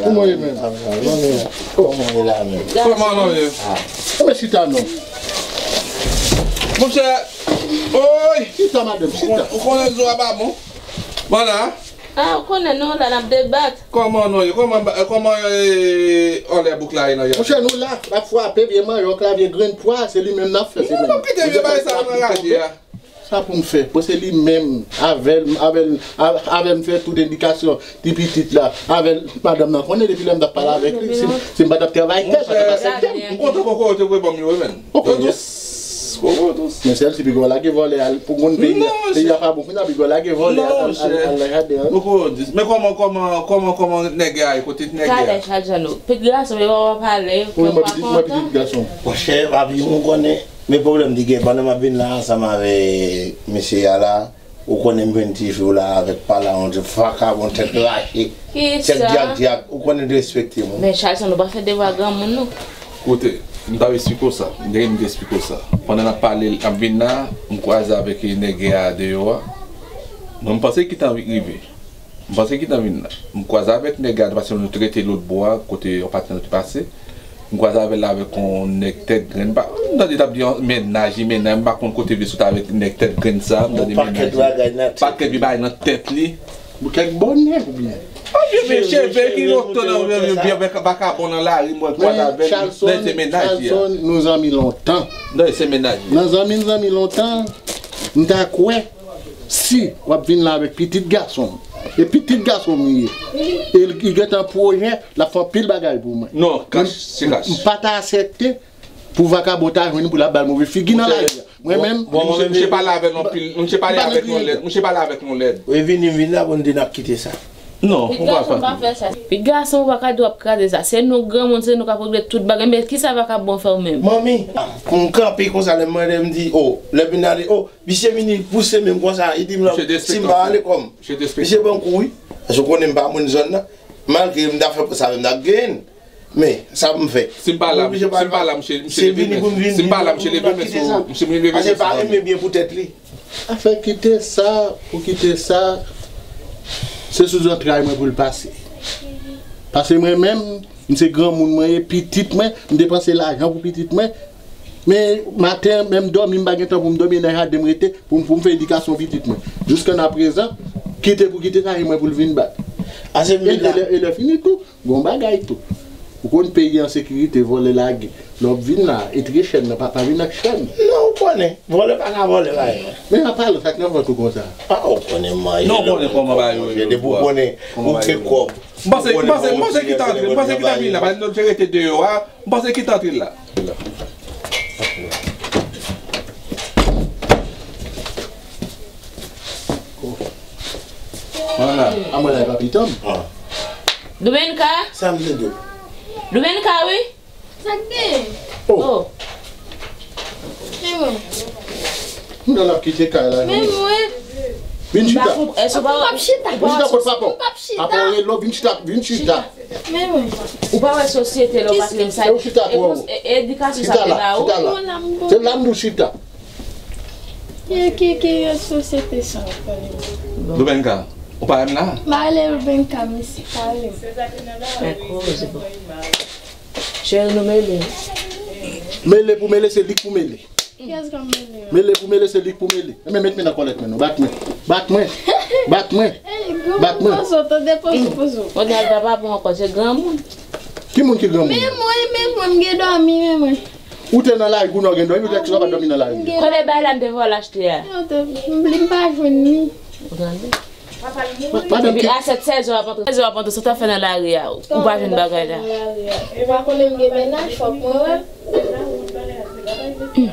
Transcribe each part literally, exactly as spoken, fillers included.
Kòman w ye menm? Kòman w ye la menm? Kòman w ye? Enben chita non. Monchè, oy! Chita madanm, chita. Ou konnen zo a pa bon? Vwala. Ah, ou konnen nou la, n ap debat. Kòman nou ye? Kòman, kòman, eh, anlè bouk la ye nan yè? Monchè, nou la, n ap frape vye manyòk la, vye grenn pwa, se li menm n ap fè, se menm. Nou p ap kite vye bagay sa yo nan raje a. Sa pou m fè? Bon, se li menm, avè l, avè l, a- avè m fè tout endikasyon, ti pitit la, avè l, madanm nan konnen depi lè m t ap pale avèk li, si, si m pa t ap travay tè, sa t ap aksepte m. M kontan kokoye te voye ban m yo wi, menn. Kokoye dous. Kokoye dous. Men sèl si piga w lage vòlè al pou moun peyi a. Peyi a pa bon, kounye a piga w lage vòlè al, al, al, al lage a devan. Kokoye dous. Men kòman, kòman, kòman, kòman nèg a ye? Kote nèg a? Talè, Chadjano. Pitit gason, men w ap pale, w pa kontan. Wi, mwen pitit, mwen pitit gason. Monchè, papi, m konnen. Men pwoblèm li gen, pandan m ap vin la ansanm avèk mesye a la, ou konnen m jwenn ti fi w la avèk pala yon ti vakabon tèt rache, tèt dyak dyak, ou konnen derespekte m wi. Men Chalson, ou pa fè devwa granmoun non. Koute, m t ap esplike w sa, m te renmen m te esplike w sa. Pandan n ap pale, n ap vin la, m kwaze avèk nèg a deyò a. Mwen m panse ki tan rive. M panse ki tan vin la. M kwaze avèk nèg la, paske nou t rete lòt bò a, kote yon patnè nou te pase. M kwaze avè l avèk yon nèg tèt grenn. Pa, m tande l t ap di yon mennaj, li mennaj, m pa konn kote vle sot avèk nèg tèt grenn sa. M tande mennaj li. Pakèt bagay nan tèt li. Kèk bònè oubyen? Yon vye, vye cheve ki rete nan vye, vye vakabon nan lari, m wè l kwaze avè l. M tande se mennaj li a. Chalson, nou zanmi lontan. M tande se mennaj li a. Nan zanmi, zanmi lontan, m ta kwè. Si w ap vin la avèk pitit gason m, e pitit gason m li ye, e li gentan pwojè, l ap fè anpil bagay pou mwen. Non, Kach, se Kach. M pa ta aksepte pou vakabon ta jwenn li pou l ap ba l move figi nan lari a. Mwen menm, misye pale avèk nou anpil, misye pale avèk nou lèd, misye pale avèk nou lèd. E vini m vin la pou n di n ap kite sa. Non, ou pa fè sa. Pitit gason ou pa ka di w ap kraze sa. Se nou granmoun, se nou k ap regle tout bagay. Men kisa vakabon fè w menm? Manmi, m kanpe konsa lè m mande m di, o, lè m vin ale, o, Misye vini pouse men m konsa, li di m si m pa ale kò m. Misye ban m kou wi. Paske w konnen m pa moun zòn nan. Malgre m ta fè pou sa men m ta genyen l. Men, sa pou m fè? Si m pa la, si m pa la, misye, misye leve men. Si m pa la, misye leve men sou, misye leve men sou. Paske l pa renmen byen pou tèt li. Afè kite sa, pou kite sa, se sou zantray mwen pou l pase. Paske mwen menm, M se granmoun mwen ye, pitit mwen, m depanse lajan pou pitit mwen. Men maten, menm dòmi, m pa gen tan pou m dòmi, e nan jaden m rete, pou m, pou m fè edikasyon pitit mwen. Jiskaprezan, kite pou kite sa, e mwen pou l vin bat. E lè, e lè fini tou, gon bagay tou. Ou konn peyi an sekirite, vòlè lage. Lè w ap vin la, e tre chèn nan, pa, pa vin ak chèn. Non, ou konnen, vòlè pa ka vòlè bagay. Men an palan, sa k nan vant ou konsa? A, ou konnen manyen. Non, ou konnen kòman bagay yo ye. Depi ou konnen, ou gen kòb. M panse, m panse, m panse ki t antre, m panse ki t ap vin la, paske nou te rete deyò a, m panse ki t antre la. Vwala. A mwen la e pa pitan m. Domenka? Sa m te di w. Domenka, wi. Sa k gen? Oh. Men mwen. M nan l ap kite kay la. Men mwen. Vin chita. Èske w pa wè? Vin chita kot papa w. Papa w rele w, vin chita, vin chita. Men mwen. Ou pa wè sosyete lè w pa te sa. Edikasyon sa te ba ou. Se la m di w chita. Ki, ki, ki sosyete sa? Domenka, ou pa wè m la? M ale Domenka, mesi, ale. Cheri, nou mele. Mele pou mele, se li k pou mele. Kiyès k ap mele a? Mele pou mele, se li k pou mele. Enben, met men nan kòlèt mwen non. Bat mwen. Bat mwen. Bat mwen. Ey, granmoun, poze w, tande, poze w, poze w. Ronald pa bon ankò, se granmoun. Ki moun ki granmoun? Men mwen, men mwen, m gen dòmi, men mwen. Ou te nan lari, kounye a w gen dòmi, ou te, ou pa dòmi nan lari. Kote bay la m te voye achte a? Yo te, m, m pa jwenn li. Ou tande? Madanm ki... Depi a sèt, sèz zè w ap antre, sèz zè w ap antre, sa w t ap fè nan lari a? Ou pa jwenn bagay la. Ou pa konnen m gen mennaj, fòk mwen wè. Hmm.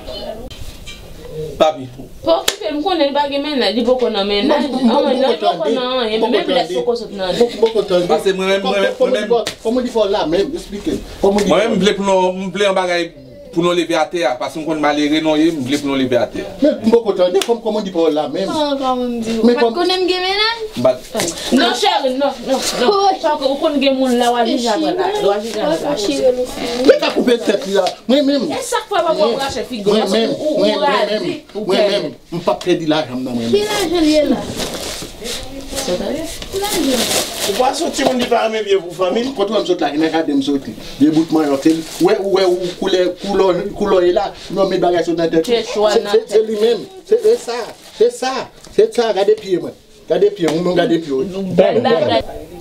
Papi. Pa okipe l, m konnen li pa gen mennaj, li poko nan mennaj. Anmwey, non, li poko nan anyen, menm lès poko sot nan li. Poko tande. Paske mwen menm, mwen menm, mwen menm. Kòman li fè w la menm? Esplike m. Kòman li fè w? Mwen menm, m vle pou nou, m vle yon bagay pou nou leve atè a, paske m konn malere nou ye, m vle pou nou leve atè a. Men m poko tande, kòm, kòman li fè w la menm? Kòman, kòman m di w? Ou pa t konnen m gen mennaj? M pa t. Non, cheri, non, non, non. Paske ou konn gen moun la, w a jije avè l la. W a jije avè l la. Men ka koupe tèt li la. Mwen menm. E sa k fè w pa rache figi w? Mwen menm. Ou, ou raze. Mwen menm. M p ap pèdi lajan m nan mwen menm. Ki lajan l ye la? Ou pa sou timoun li pa renmen vye pou fanmi l? Kote w wè m sot la, ki nan jaden m soti. Vye bout manyòk, se li. Ou wè, ou wè, ou koulè, koulè, koulè w ye la, nou met bagay sou nan tèt ou. Se, se, se li menm. Se, se sa, se sa, se sa, gade pye mwen. Gade pye, ou menm gade pye w.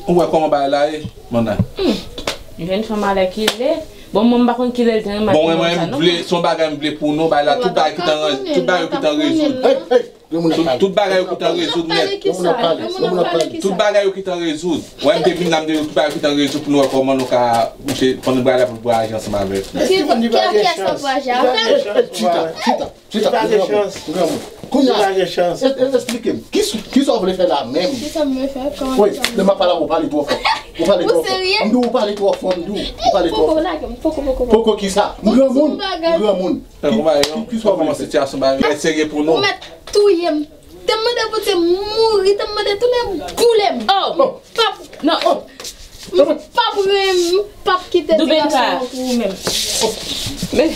Ou wè kòman bagay la ye, manna? Jèn fanm alèkile. Bon, mwen, m pa konn kilè l te nan maten. Bon, mwen, mwen, m vle, se yon bagay m vle pou nou, bagay la, tout bagay ki t an, tout bagay yo ki t an rezoud. Hey, hey, granmoun ap pale. Tout, tout bagay yo ki t an rezoud nèt. Granmoun ap pale, granmoun ap pale. Tout bagay yo ki t an rezoud. Wè, m te vin la, m te di tout bagay yo ki t an rezoud pou nou wè kòman nou ka, mouche, pandan bagay la pou l voyaje ansanm avèk nou. Ki, ki, ki sa voyaje avèk? Chita, chita. Chita, granmoun, granmoun. Kounye a, es-, es-, esplike m. Kisa, kisa w vle fè la menm? Kisa m vle fè? Kòman kisa m vle fè? Wi, lè m ap pale avè w, ou pale twò fò. Ou pale twò fò. Ou serye? M di w ou pale twò fò, m di w ou pale twò fò. Poko la, poko, poko, poko. Poko kisa? M granmoun, m granmoun. Ki, ki, kisa w vle fè? Kòman sitiyasyon bagay serye pou nou? Ou mèt touye m. Te m mande pou te mouri, te m mande tounen boule m. Oh! Pap, non. Oh! M pap ren, m pap kite digasyon pou ou menm. Men,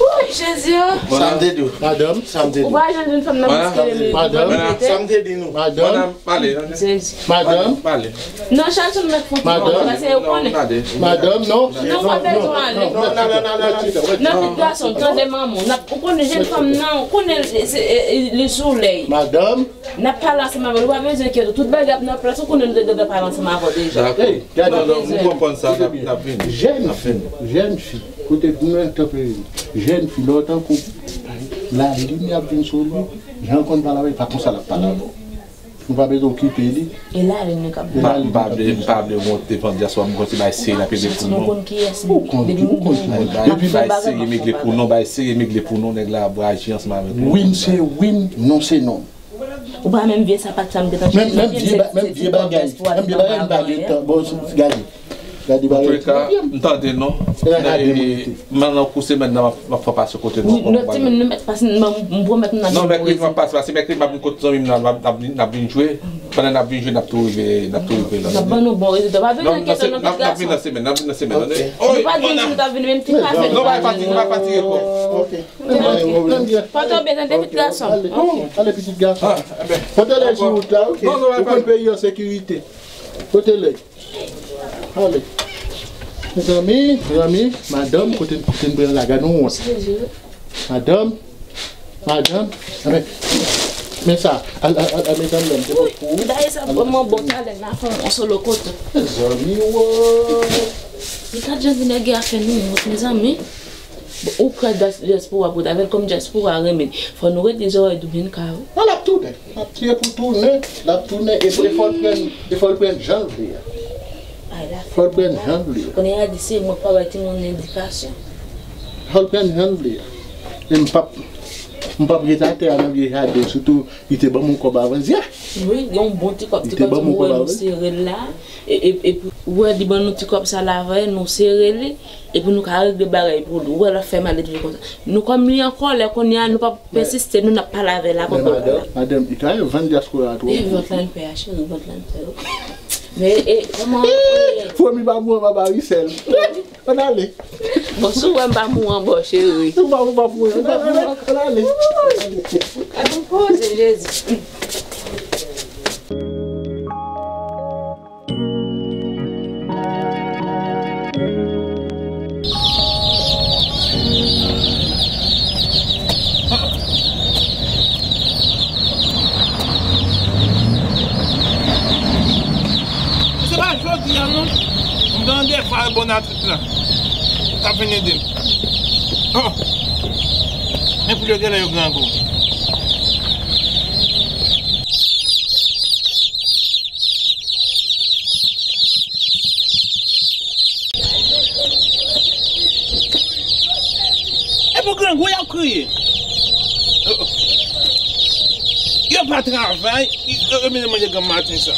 woy, Jezi, oh. Sa m te di w. Madanm, sa m te di w. Ou pa janm jwenn fanm nan maskile, men madanm, sa m te di nou. Madanm, madanm, pale, tande. Jezi. Madanm. Pale. Non, Chalson mèt fon ti pale, paske yo konnen. Madanm, non. Non, pa bezwen ale. Non, non, non, non, non. Non, pitit gason, tande manman w. N ap, ou konnen jèn fanm nan, ou konnen li, se, e, e, li solèy. Madanm. N ap pale ansanm avè l, ou pa bezwen enkyete w. Tout bagay ap nan plas, ou konnen nou te gentan pale ansanm avè w deja. Dakò. Hey, gade. Non, non, m konprann sa, n ap, n ap vini. Jèn fi, jèn fi, kote nou menm tanperi, jèn fi, lè w tankou lalin ap vin sou li, jan l konn pale avè l, pa konsa l ap pale avè w. Nou pa bezwen okipe li. E lalin nou k ap vin. Pa, pa vle, pa vle monte devan dyaspora, m konn se bay serye l ap regle pou nou. Ou konn tou, ou konn tou. Bay, bay serye m regle pou nou, bay serye m regle pou nou, nèg la ap voyaje ansanm avèk nou. Wi m se wi m, non se non. Ou pa menm vye sapat sa m gentan chèche. Menm, menm vye ba-, menm vye bagay. Menm vye bagay m pa gentan. Bon, gade. Gade bagay. Antouleka, m tande non. E la gade mwen rete. M nan kou semèn nan, m ap, m ap fè pase kote nou ankò. Non, semèn nan mèt pase, m, m pwomèt m nan vin. Non, mèkredi m ap pase, pase mèkredi m ap vin kote zanmi m nan, n ap, n ap vin, n ap vin jwe. Pandan n ap vin jwe, n ap tou rive, n ap tou rive la. N ap ban nou bon rezilta. Pa vin nan kèk tan, non, pitit gason. N ap vin nan semèn, n ap vin nan semèn. Oy, nou pa di nou ta vin, menm ti kafe. Non, pa fatige kò. Ok. Pòte w byen, tande, pitit gason. Ale, ale, pitit gason. Pote lèy sou wout la, wi. Ou konn peyi an sekirite. Pote lèy. Ale. Mezanmi, mezanmi, madanm, kote, kote n pran la, gade yon wont. Madanm, madanm, men, men sa, al, al, al, al, met anlè m, se pou ou. Dayè sa vrèman bon talè, n a fè yon solo kote. Mezanmi, woy. Gad jan di nèg yo ap fè nou wont, mezanmi. Bon, ou kwè dya-, dyaspora pou avè l kòm dyaspora renmen. Fò nou rete zòrèy doumèn ka wi. Non, l ap tounen. L ap touye pou tounen. L ap tounen. E fò, e fò l pran, e fò l pran jan l vle a. Fò l pran jan l vle a. Kounye a di se mwen k pa bay timoun edikasyon. Fò l pran jan l vle a. E m p ap, m p ap rete atè a nan vye jaden, sitou li te ban m yon kòb avantyè. Wi, yon bon ti kòb, ti kòb ti mwen wè nou sere l la. E, e, epi, ou wè, li ban nou ti kòb sa la avè, nou sere li, epi nou ka regle bagay pou li. Ou wè, l ap fè mal epi konsa. Nou kòm li an kòlè kounye a, nou p ap pèsiste, nou n ap pale avè l ankò. Men madanm, madanm, li ka vann dyaspora a twò. E vant la l fè a, cheri, vant la l fè, wi. Men, e, kòman, e, fomi pa mwen, pa ba wi sèl. Ann ale. Bon, si w wè m pa mouri anba w, cheri. Si w pa, ou pa mouri. Ann ale. Ann ale. Gad yon koze, Jezi. Se pa jodi a non. M gen de fwa bon atik la. T ap vin ede m. Oh. Men pou yo genlè yo grangou. E pou grangou y ap kriye. Yo pa travay, yo, yo vin manje granm maten sa.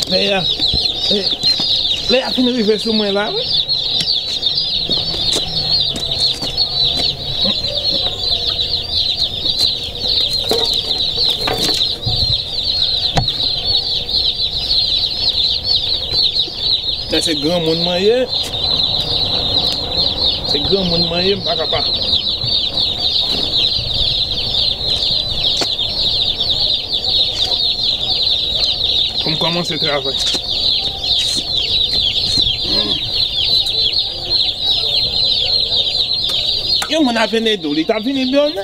Lè a, eh, lè a fin rive sou mwen la, wi. Lè se granmoun mwen ye. Se granmoun mwen ye, m pa ka pa. Pou m kòmanse travay. Yon moun ap vin ede w, li t ap vini byen.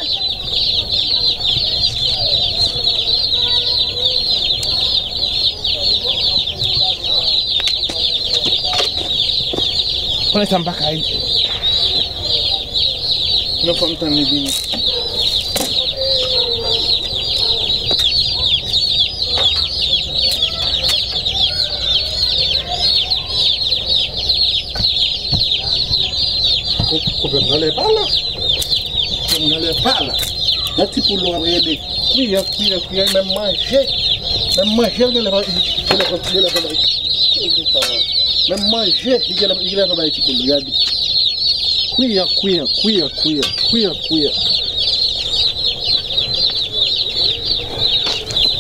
Konnen sa m pa ka ede. Non, fò m tann li vini. Ko-, ko-, pwoblèm nan lè pa la. Pwoblèm nan lè pa la. Nan ti poul ou ap rele. Kwiyè, kwiyè, kwiyè, menm manje. Menm manje, li gen lè pa, li gen lè pa, li gen lè pa bay. Menm manje, li gen lè, li gen lè pa bay ti poul, gade. Kwiyè, kwiyè, kwiyè, kwiyè, kwiyè, kwiyè.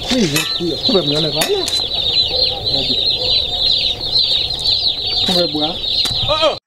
Kwiyè, kwiyè. Kouvè m nan lè pa la. Gade. Kouvè bwa.